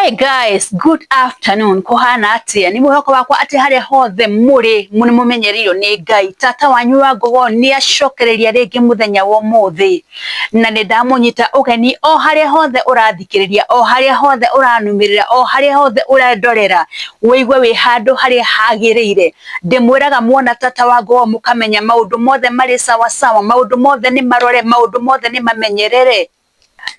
Hey guys, good afternoon. Kuhana atia? Ni mwihoko wakwa ati haria hothe muri ni mumenyereirwo ni Ngai. Tata wanyu wa Ngogo ni acokereria ringi muthenya wa umuthi na ni ndamunyita ugeni o haria hothe urathikiriria, o haria hothe uranumirira, o haria hothe urendorera, wigue wi handu haria hagiriire. Ndimwiraga muona tata wa Ngogo mukamenya maundu mothe mari sawa sawa, maundu mothe ni marore, maundu mothe ni mamenyerere,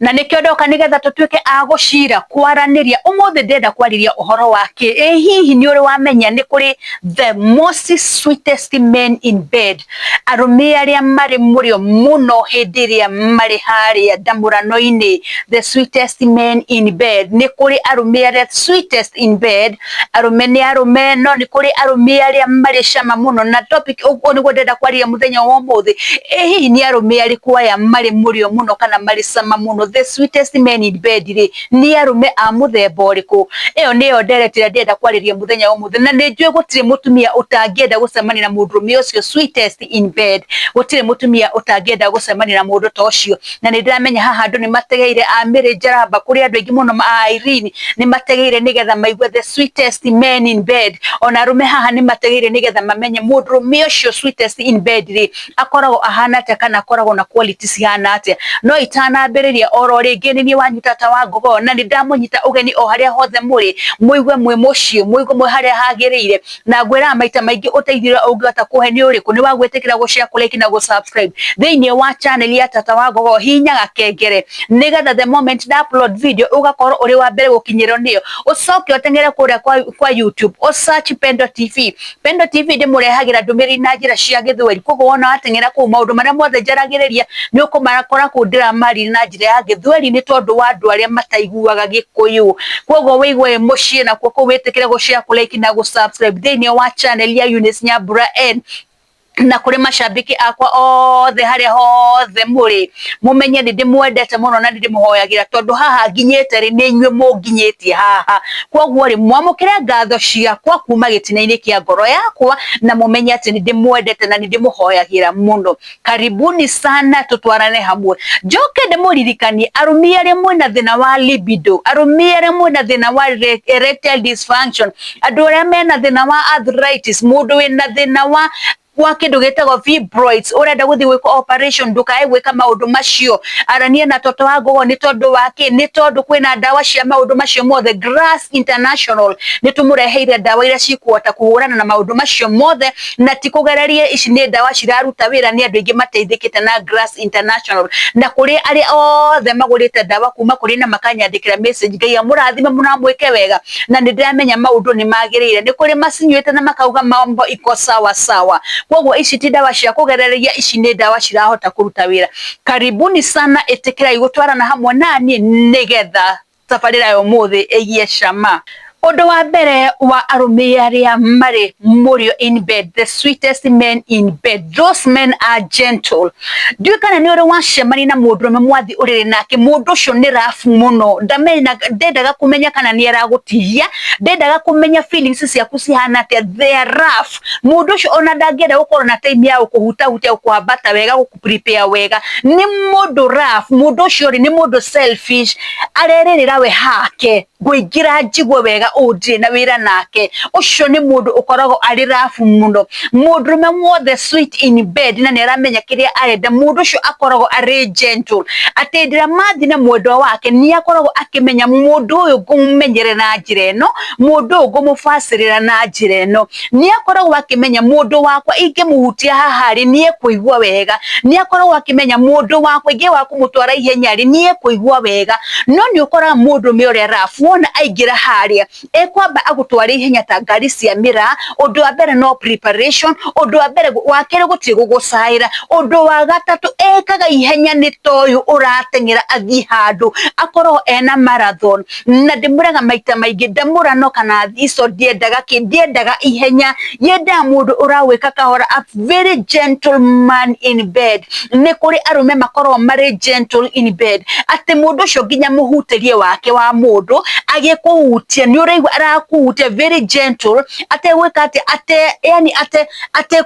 na nikio ndoka nigetha tutuike a gucira kwaraniria. Umuthi ndenda kwariria uhoro wa ki ĩ hihi ni uri wamenya ni kuri the most sweetest men in bed, arume aria mari murio muno hindi iria mari haria ndamurano-ini. The sweetest men in bed, ni kuri arume aria sweetest in bed. Arume ni arume, no ni kuri arume aria mari cama muno, na topic uguo niguo ndenda kwaria muthenya wa umuthi. Ĩ hihi ni arume ariku aya mari murio muno kana mari cama muno? The sweetest men in bed ri ni arume a muthemba uriku? Iyo niyo ndereti ĩrĩa ndĩrenda kwarĩria muthenya wa umuthi, na nĩ njũĩ gũtirĩ mũtumia ũtangĩenda gũcemania na mũndũrũme ũcio sweetest in bed. Gũtirĩ mũtumia ũtangĩenda gũcemania na mũndũ ta ũcio, na nĩ ndĩramenya haha andũ nĩ mategeire, a Mary Njaramba, kũrĩ andũ aingĩ mũno, a Irene nĩ mategeire nĩgetha maigue the sweetest men in bed. Ona arũme haha nĩ mategeire nĩgetha mamenye mũndũrũme ũcio sweetest in bed rĩ akoragwo ahana atĩa, kana akoragwo na quality cihana atĩa. No itanambĩrĩria oro rĩngĩ, nĩ niĩ wanyu tata wa Ngogo, na nĩ ndamũnyita ũgeni o harĩa hothe mũrĩ, mũigue mwĩ mũciĩ, mũigue mwĩ harĩa hagĩrĩire. Na ngwĩraga maita maingĩ, ũteithio ũrĩa ũngĩhota kũhe nĩ ũrĩkũ? Nĩ wa gwĩtĩkĩra gũ share, kũ like na gũ subscribe thĩinĩ wa channel ya tata wa Ngogo. Hihinya gakengere nĩgetha the moment nda upload video ũgakorwo ũrĩ wa mbere gũkinyĩrwo nĩyo. Ũcoke ũteng'ere kũrĩa kwa YouTube, ũ search Pendo TV. Pendo TV ndĩmũrehagĩra ndũmĩrĩri na njĩra cia Gĩthweri, koguo wona wateng'era kũu, maũndũ marĩa mothe njaragĩrĩria nĩ ũkũmakora kũu ndĩramaria na njĩra ya Gĩthweri, nĩ tondũ wa andũ arĩa mataiguaga Gĩkũyũ. Koguo wĩigue wĩ mũciĩ nakuo kũu, wĩtĩkĩre gũ share, kũ like na gũ subscribe thĩinĩ wa channel ya Eunice Nyambura N. Na kũrĩ macambĩki akwa othe harĩa hothe mũrĩ, mũmenye nĩ ndĩmwendete mũno na nĩ ndĩmũhoyagĩra, tondũ haha nginyĩte rĩ, nĩ inyuĩ mũnginyĩtie haha. Koguo rĩ, mwamũkĩre ngatho ciakwa kuma gĩtina-inĩ kĩa ngoro yakwa, na mũmenye atĩ nĩ ndĩmwendete na nĩ ndĩmũhoyagĩra mũno. Karibuni sana, tũtwarane hamwe. Njoke ndĩmũririkanie, arũme arĩa mwĩna thĩna wa libido, arũme arĩa mwĩna thĩna wa erectile dysfunction, andũ arĩa mena thĩna wa arthritis, mũndũ wĩna thĩna wa kĩndũ gĩtagwo fibroids, ũrenda gũthiĩ gwĩka operation, ndũkae gwĩka maũndũ macio. Arania na Toto wa Ngogo. Nĩ tondũ wa kĩ? Nĩ tondũ kwĩna ndawa cia maũndũ macio mothe. Grass International nĩ tũmũreheire ndawa iria cikũhota kũhũrana na maũndũ macio mothe, na ti kũgereria. Ici nĩ ndawa ciraruta wĩra, nĩ andũ aingĩ mateithĩkĩte na Grass International. Na kũrĩ arĩa othe magũrĩte ndawa kuma kũrĩ na makanyandĩkĩra message, Ngai amũrathime mũno, amwĩke wega, na nĩ ndĩramenya maũndũ nĩ magĩrĩire. Nĩ kũrĩ macinyuĩte na makauga mambo iko sawa sawa. Koguo ici ti ndawa cia kũgereria, ici nĩ ndawa cirahota kũruta wĩra. Karibuni sana, ĩtĩkĩrai gũtwarana hamwe naniĩ nĩgetha tabarĩra ya ũmũthĩ ĩgĩe cama. Ũndũ wa mbere wa arũme arĩa marĩ mũrĩo in bed, the sweetest men in bed, those men are gentle. Ndiũĩ kana nĩ ũrĩ wacemania na mũndũrũme mwathi ũrĩrĩ nake, mũndũ ũcio nĩ rough mũno, ndamenya, ndendaga kũmenya kana nĩ aragũtihia, ndendaga kũmenya feelings ciaku cihana atĩa. They are rough. Mũndũ ũcio ona ndangĩenda gũkorwo na time ya gũkũhutahutia, gũkũhambata wega, gũkũ prepare wega. Nĩ mũndũ rough. Mũndũ ũcio rĩ, nĩ mũndũ selfish, arerĩrĩra we hake, ngũingĩra njigue wega, ũũ ndirĩ na wĩra nake. Ũcio nĩ mũndũ ũkoragwo arĩ rough mũno. Mũndũrũme wothe sweet in bed na nĩ aramenya kĩrĩa arenda, mũndũ ũcio akoragwo arĩ gentle, atĩ hĩndĩ ĩrĩa mathiĩ na mwendwa wake, nĩ akoragwo akĩmenya mũndũ ũyũ ngũmũmenyerera na njĩra ĩno, mũndũ ũyũ ngũmũbacĩrĩra na njĩra ĩno. Nĩ akoragwo akĩmenya mũndũ wakwa ingĩmũhutia haha rĩ, nĩ ekũigua wega. Nĩ akoragwo akĩmenya mũndũ wakwa ingĩaga kũmũtwara ihenya rĩ, nĩ ekũigua wega. No nĩ ũkoraga mũndũrũme ũrĩa rough, wona aingĩra harĩa, ekwamba agũtware ihenya ta ngari cia mĩraa. Ũndũ wa mbere no preparation, ũndũ wa mbere, wa kerĩ gũtirĩ gũgũcaĩra, ũndũ wa gatatũ ekaga ihenya nĩ ta ũyũ ũrateng'era athiĩ handũ, akoragwo ena marathon. Na ndĩmũraga maita maingĩ, ndamũrano kana ico ndiendaga kĩ, ndiendaga ihenya, yendaga mũndũ ũrawĩka kahora, a very gentle man in bed. Nĩ kũrĩ arũme makoragwo marĩ gentle in bed, atĩ mũndũ ũcio nginya mũhutĩrie wake wa mũndũ Agĩkũhutia nĩ ũraigua arakũhutia very gentle, ategwĩka atĩ ate yani ate ate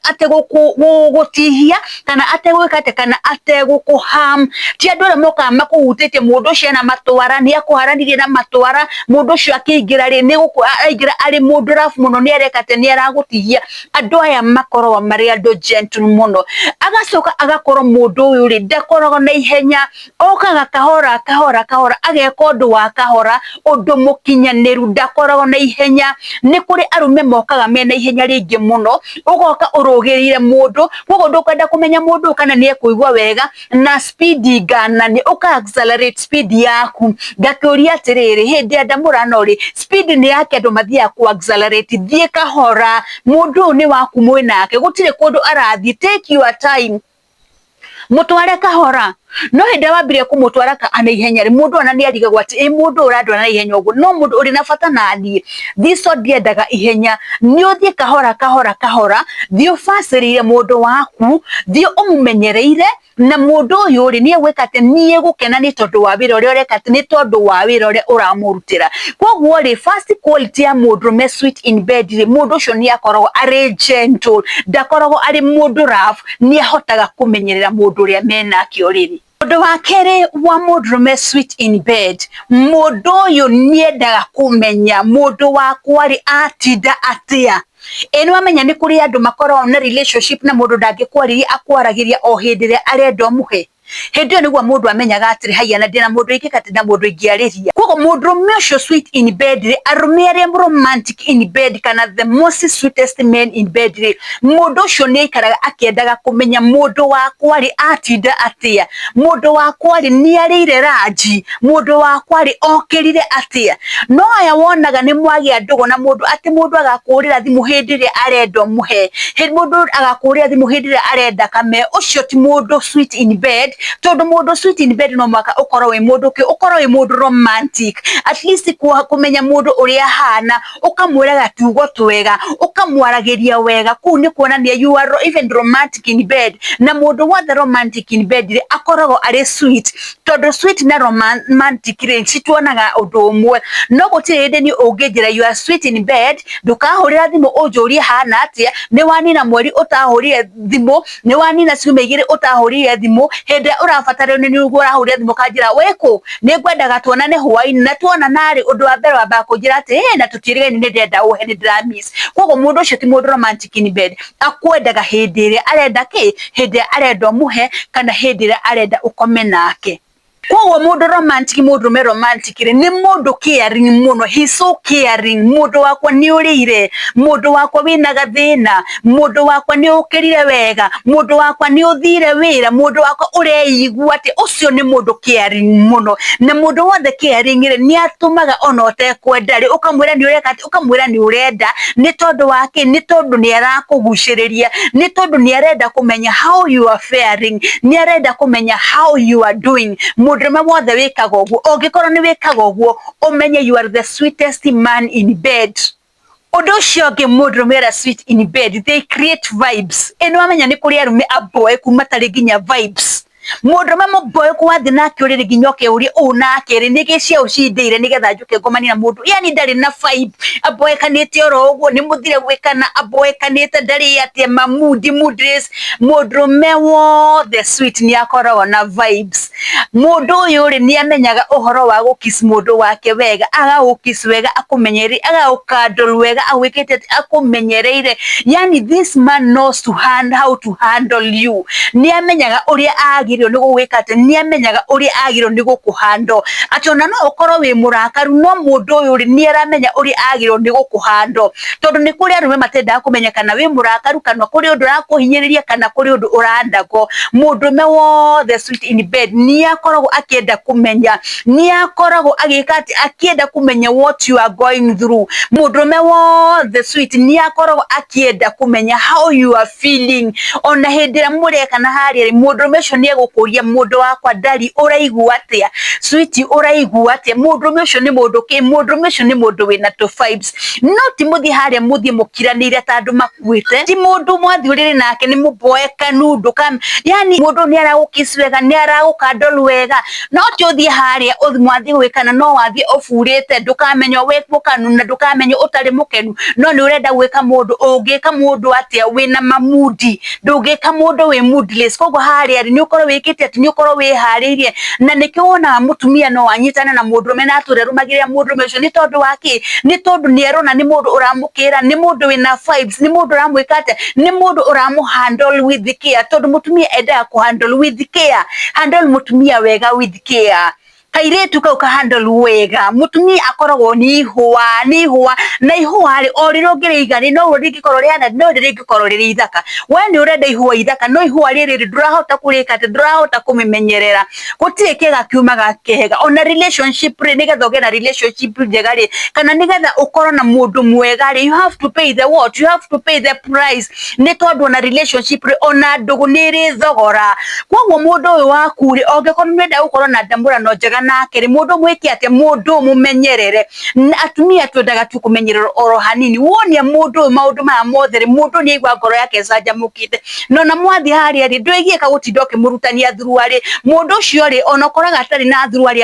ategũgũtihia kana ategwĩka atĩ kana ategũkũ harm. Ti andũ arĩa mokaga makũhutĩtie, mũndũ ũcio ena matwara, nĩ akũharanirie na matwara, mũndũ ũcio akĩingĩra rĩ, nĩ aingĩra arĩ mũndũ rough mũno, nĩ areka atĩ nĩ aragũtihia. Andũ aya makoragwo marĩ andũ gentle mũno. Agacoka agakorwo mũndũ ũyũ rĩ, ndakoragwo na ihenya, okaga kahora kahora kahora, ageka ũndũ wa kahora, ũndũ mũkinyanĩru, ndakoragwo na ihenya. Nĩ kũrĩ arũme mokaga mena ihenya rĩingĩ mũno, ũgoka ũrũgĩrĩire mũndũ, koguo ndũkwenda kũmenya mũndũ ũyũ kana nĩ ekũigua wega na speed ngananie, ũka accelerate speed yaku. Ngakĩũria atĩrĩrĩ, hĩndĩ ya ndamũrano rĩ, speed nĩ yake andũ mathiaga ku accelerate? Thiĩ kahora, mũndũ ũyũ nĩ waku, mwĩ nake, gũtirĩ kũndũ arathiĩ, take your time, mũtware kahora. No hĩndĩ ĩrĩa wambirie kũmũtwara na ihenya rĩ, mũndũ ona nĩ arigagwo atĩ ĩ mũndũ ũyũ ũrandwara na ihenya ũguo, no mũndũ ũrĩ na bata naniĩ thico ndiendaga ihenya. Nĩ ũthiĩ kahora kahora kahora, thiĩ ũbacĩrĩire mũndũ waku, thiĩ ũmũmenyereire, na mũndũ ũyũ rĩ, nĩ egwĩka atĩ nĩ egũkena nĩ tondũ wa wĩra ũrĩa ũreka, atĩ nĩ tondũ wa wĩra ũrĩa ũramũrutĩra. Koguo rĩ, first quality ya mũndũrũme sweet in bed rĩ, mũndũ ũcio nĩ akoragwo arĩ gentle, ndakoragwo arĩ mũndũ rough, nĩ ahotaga kũmenyerera mũndũ ũrĩa menake ũrĩrĩ. Ũndũ wa kerĩ wa mũndũrũme sweet in bed, mũndũ ũyũ nĩendaga kũmenya mũndũ wakwa rĩ, atinda atĩa. Ĩ nĩ wamenya nĩ kũrĩ andũ makoragwo na relationship na mũndũ ndangĩkwarĩria, akwaragĩria o hĩndĩ ĩrĩa arenda ũmũhe. Hĩndĩ ĩyo nĩguo mũndũ amenyaga atĩrĩ, haiya, na ndĩna mũndũ ingĩka atĩ na mũndũ ingĩarĩria. Koguo mũndũrũme ũcio sweet in bed rĩ, arũme arĩa romantic in bed kana the most sweetest men in bed rĩ, mũndũ ũcio nĩ aikaraga akĩendaga kũmenya mũndũ wakwa rĩ, atinda atĩa, mũndũ wakwa rĩ, nĩ arĩire ranji, mũndũ wakwa rĩ, okĩrire atĩa. No aya wonaga nĩ mwagĩa ndũgũ na mũndũ, atĩ mũndũ agakũhũrĩra thimũ hĩndĩ ĩrĩa arenda ũmũhe, mũndũ agakũhũrĩra thimũ hĩndĩ ĩrĩa arenda kame, ũcio ti mũndũ sweet in bed. Tondũ mũndũ sweet in bed no mũhaka ũkorwo wĩ mũndũ kĩ ũkorwo wĩ mũndũ romantic, at least kũmenya mũndũ ũrĩa ahana, ũkamwĩraga tugo twega, ũkamwaragĩria wega, kũu nĩ kuonania you are even romantic in bed. Na mũndũ wothe romantic in bed rĩ, akoragwo arĩ sweet, tondũ sweet na romantic rĩ, cituonaga ũndũ ũmwe. No gũtirĩ hĩndĩ niĩ ũngĩnjĩra you are sweet in bed, ndũkahũrĩra thimũ ũnjũrie hana atĩa. Nĩ wanina mweri ũtahũrire thimũ, nĩ wanina ciumia 2 ũtahũrire thimũ, hĩndĩ ĩrĩa ũrabatarwo nĩ nĩguo ũrahũrire thimũ ũkanjĩra wĩkũ, nĩ ngwendaga tuonane hwaĩ-inĩ. Na tuonana rĩ, ũndũ wa mbere wambaga kũnjĩra atĩ ĩ na tũtiĩrĩgaine, nĩ ndĩrenda ũhe, nĩ ndĩra miss. Koguo mũndũ ũcio ti mũndũ romantic in bed, akwendaga hĩndĩ ĩrĩa arenda kĩ hĩndĩ ĩrĩa arenda ũmũhe kana hĩndĩ ĩrĩa arenda ũkome nake. Koguo mũndũ romantic, mũndũrũme romantic rĩ, nĩ mũndũ caring mũno, he is so caring. Mũndũ wakwa nĩ ũrĩire, mũndũ wakwa wĩna gathĩna, mũndũ wakwa nĩ ũkĩrire wega, mũndũ wakwa nĩ ũthire wĩra, mũndũ wakwa ũreigua atĩ, ũcio nĩ mũndũ caring mũno. Na mũndũ wothe caring rĩ, nĩ atũmaga ona ũtekwenda rĩ, ũkamwĩra nĩ ũreka atĩ, ũkamwĩra nĩ ũrenda. Nĩ tondũ wa kĩ? Nĩ tondũ nĩ arakũgucĩrĩria, nĩ tondũ nĩ arenda kũmenya how you are faring, nĩ arenda kũmenya how you are doing. Mũndũrũme wothe wĩkaga ũguo, ũngĩkorwo nĩ wĩkaga ũguo, ũmenye you are the sweetest man in bed. Ũndũ ũcio ũngĩ, mũndũrũme ũrĩa sweet in bed, they create vibes. Ĩ nĩ wamenya nĩ kũrĩ arũme aboeku matarĩ nginya vibes? Mũndũrũme mũboeku wathiĩ nake ũrĩrĩ nginya ũkeuria ũũ nake rĩ, nĩ cia ũcindĩire nĩgetha njũke ngomanie na mũndũ, yani ndarĩ na vibe, aboekanĩte oro ũguo, nĩ mũthire gwĩkana, aboekanĩte, ndarĩ atĩa mamudi moodless. Mũndũrũme wothe sweet nĩ akoragwo na vibes. Mũndũ ũyũ rĩ, nĩ amenyaga ũhoro wa gũkiss mũndũ wake wega, agagũkiss wega akũmenyereire, agagũcuddle wega agwĩkĩte akũmenyereire, yani this man knows to hand, how to handle you. Nĩ amenyaga ũrĩa agĩrĩirwo nĩ gũgwĩka atĩ, nĩ amenyaga ũrĩa agĩrĩirwo nĩ gũkũhandle, atĩ ona no ũkorwo wĩ mũrakaru, no mũndũ ũyũ rĩ, nĩ aramenya ũrĩa agĩrĩirwo nĩ gũkũhandle. Tondũ nĩ kũrĩ arũme matendaga kũmenya kana wĩ mũrakaru, kana kũrĩ ũndũ ũrakũhinyĩrĩria, kana kũrĩ ũndũ ũrandagwo. Mũndũrũme wothe sweet in bed nĩ akoragwo akĩenda kũmenya, nĩ akoragwo agĩka atĩ, akĩenda kũmenya what you are going through. Mũndũrũme wothe sweet nĩ akoragwo akĩenda kũmenya how you are feeling. Ona hĩndĩ ĩrĩa mũreka na harĩa rĩ, mũndũrũme ũcio nĩ agũkũria mũndũ wakwa ndari ũraigua atĩa, sweetie ũraigua atĩa, mũndũrũme ũcio nĩ mũndũ kĩ, mũndũrũme ũcio nĩ mũndũ wĩna tũ vibes. No ti mũthiĩ harĩa mũthiĩ mũkiranĩire ta andũ makuĩte, ti mũndũ mwathiĩ ũrĩrĩ nake nĩ mũboekanu, ndũka yani mũndũ nĩ aragũkiss wega, nĩ aragũkandol wega, no ti ũthiĩ harĩa mwathiĩ gwĩkana no wathiĩ ũburĩte, ndũkamenya wĩ mũkanu na ndũkamenya ũtarĩ mũkenu, no nĩ ũrenda gwĩka mũndũ, ũngĩka mũndũ atĩa wĩna mamudi, ndũngĩka mũndũ wĩ moodless. Koguo harĩa rĩ nĩ ũkorwo wĩkĩte atĩ nĩ ũkorwo wĩharĩirie, na nĩkĩo wonaga mũtumia no anyitane na mũndũrũme na atũre arũmagĩrĩra mũndũrũme ũcio, nĩ tondũ wa kĩ? Nĩ tondũ nĩ arona nĩ mũndũ ũramũkĩra, nĩ mũndũ wĩna vibes, nĩ mũndũ ũramwĩka atĩa, nĩ mũndũ ũramũ handle with care, tondũ mũtumia endaga kũ handle with care, handle mũtumia wega with care, kairĩtu kau ka handle wega, mũtumia akoragwo nĩ ihũa, nĩ ihũa, na ihũa rĩ o rĩrĩa ũngĩrĩiga rĩ no rĩngĩkorwo rĩhana, no rĩngĩkorwo rĩrĩ ithaka. We nĩ ũrenda ihũa ithaka, no ihũa rĩrĩ rĩ ndũrahota kũrĩka atĩ, ndũrahota kũmĩmenyerera. Gũtirĩ kĩega kiumaga kĩega. Ona relationship rĩ, nĩgetha ũgĩe na relationship njega rĩ, kana nĩgetha ũkorwo na mũndũ mwega rĩ, you have to pay the what? You have to pay the price. Nĩ tondũ ona relationship rĩ, ona ndũgũ nĩ ĩrĩ thogora. Koguo mũndũ ũyũ waku rĩ, angĩkorwo nĩ ũrenda gũkorwo na ndamũrano njega nake rĩ, mũndũ mwĩke atĩa? Mũndũ mũmenyerere. Atumia twendaga tu kũmenyererwo oro hanini. Wonia mũndũ ũyũ maũndũ maya mothe rĩ, mũndũ nĩ aigua ngoro yake ĩcanjamũkĩte. Na ona mwathiĩ harĩa rĩ, ndwĩgiĩka gũtinda ũkĩmũrutania thuruarĩ. Mũndũ ũcio rĩ, ona ũkoraga atarĩ na thuruarĩ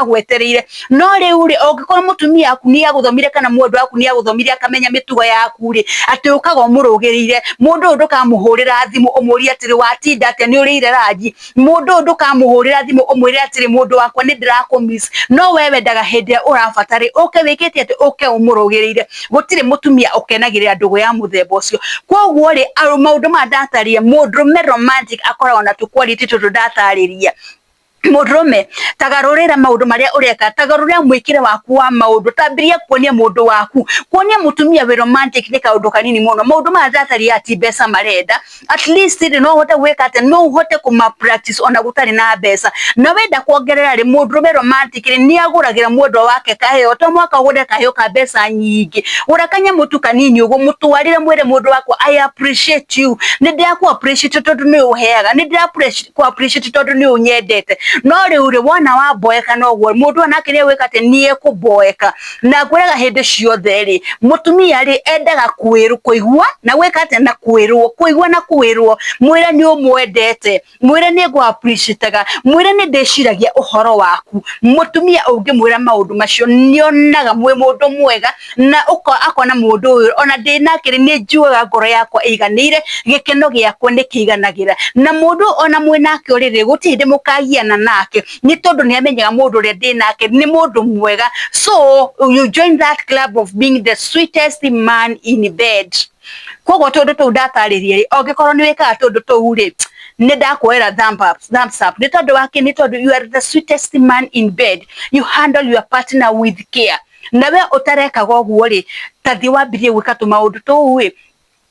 agwetereire. No rĩu rĩ, ũngĩkorwo mũtumia waku nĩ agũthomire kana mwendwa waku nĩ agũthomire akamenya mĩtugo yaku rĩ, atĩ ũkaga ũmũrũgĩrĩire, mũndũ ũyũ ndũkamũhũrĩra thimũ ũmũrie atĩrĩ watinda atĩa, nĩ ũrĩire ranji. Mũndũ ũyũ ndũkamũhũrĩra thimũ ũmwĩre atĩrĩ mũndũ wakwa nĩ ndĩrakũ miss. No we wendaga hĩndĩ ĩrĩa ũrabata rĩ, ũke wĩkĩte atĩ, ũke ũmũrũgĩrĩire. Gũtirĩ mũtumia ũkenagĩrĩra ndũgũ ya mũthemba ũcio. Koguo rĩ, maũndũ maya ndatarĩria, mũndũrũme romantic akoragwo na tũ quality tũtũ ndatarĩria. Mũndũrũme tagarũrĩra maũndũ marĩa ũreka, tagarũrĩra mwĩkĩre waku wa maũndũ, tambĩrĩria kuonia mũndũ waku, kuonia mũtumia wĩ romantic nĩ kaũndũ kanini mũno. Maũndũ maya ndatarĩria ti mbeca marenda, at least rĩ no ũhote gwĩka atĩa, no ũhote kũma practice ona gũtarĩ na mbeca. Na wenda kuongerera rĩ, mũndũrũme romantic rĩ nĩ agũragĩra mwendwa wake kaheo, to mũhaka ũgũre kaheo ka mbeca nyingĩ, gũra kanyamũ tu kanini ũguo mũtwarĩre, mwĩre mũndũ wakwa I appreciate you, nĩ ndĩrakũ appreciate tondũ nĩ ũheaga, nĩ ndĩrakũ appreciate tondũ nĩ ũnyendete. No rĩu rĩ, wona wamboeka noguo mũndũ onake nĩ egwĩka atĩ nĩ ekũboeka. Na ngwĩraga hĩndĩ ciothe rĩ, mũtumia rĩ endaga kwĩrwo, kũigua na gwĩka atĩa, na kwĩrwo, kũigua na kwĩrwo, mwĩre nĩ ũmwendete, mwĩre nĩ ngũ appreciate, mwĩre nĩ ndĩciragia ũhoro waku. Mũtumia ũngĩmwĩra maũndũ macio nĩ onaga mwĩ mũndũ mwega, na akona mũndũ ũyũ ona ndĩ nake rĩ, nĩ njiguaga ngoro yakwa ĩiganĩire, gĩkeno gĩakwa nĩ kĩiganagĩra. Na mũndũ ona mwĩ nake ũrĩrĩ, gũtirĩ hĩndĩ mũkagiana nake, nĩ tondũ nĩ amenyaga mũndũ ũrĩa ndĩ nake nĩ mũndũ mwega. So you join that club of being the sweetest man in bed. Koguo tũndũ tũu ndatarĩria rĩ, angĩkorwo nĩ wĩkaga tũndũ tũu rĩ, nĩ ndakuoera thumbs up. Nĩ tondũ wa kĩ? Nĩ tondũ you are the sweetest man in bed, you handle your partner with care. Na we ũtarekaga ũguo rĩ, ta thiĩ wambĩrĩrie gwĩka tũmaũndũ tũu ĩ,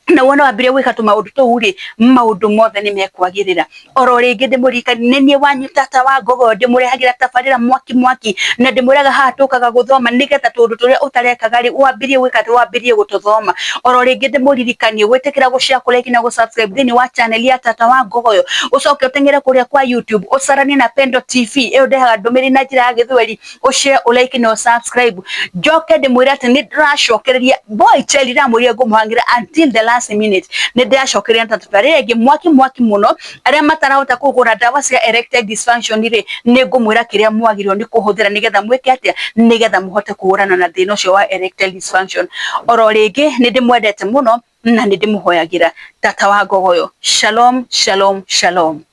na wona wambĩrĩria gwĩka tũmaũndũ tũu rĩ, maũndũ mothe nĩ mekwagĩrĩra. Oro rĩngĩ ndĩmũririkanie nĩ niĩ wanyu tata wa Ngogoyo, ndĩmũrehagĩra tabarĩra mwaki mwaki, na ndĩmwĩraga haha tũkaga gũthoma nĩgetha tũndũ tũrĩa ũtarekaga rĩ, wambĩrĩrie gwĩka atĩ, wambĩrĩrie gũtũthoma. Oro rĩngĩ ndĩmũririkanie gwĩtĩkĩra gũ share, kũ like na gũ subscribe thĩinĩ wa channel ya tata wa Ngogoyo, ũcoke ũteng'ere kũrĩa kwa YouTube ũcaranie na Pendo TV ĩyo ndehaga ndũmĩrĩri na njĩra ya gĩthweri, ũ share, ũ like na ũ subscribe. Njoke ndĩmwĩre atĩ nĩ ndĩracokereria boy child, ndamwĩrire ngũmũhang'ĩra until the last minute, nĩ ndĩracokereria na tabarĩra ĩngĩ mwaki mwaki mũno. Arĩa matarahota kũgũra ndawa cia erectile dysfunction rĩ, nĩ ngũmwĩra kĩrĩa mwagĩrĩirwo nĩ kũhũthĩra nĩgetha mwĩke atĩa, nĩgetha mũhote kũhũrana na thĩna ũcio wa erectile dysfunction. Oro rĩngĩ nĩ ndĩmwendete mũno na nĩ ndĩmũhoyagĩra. Tata wa Ngogoyo, shalom shalom shalom.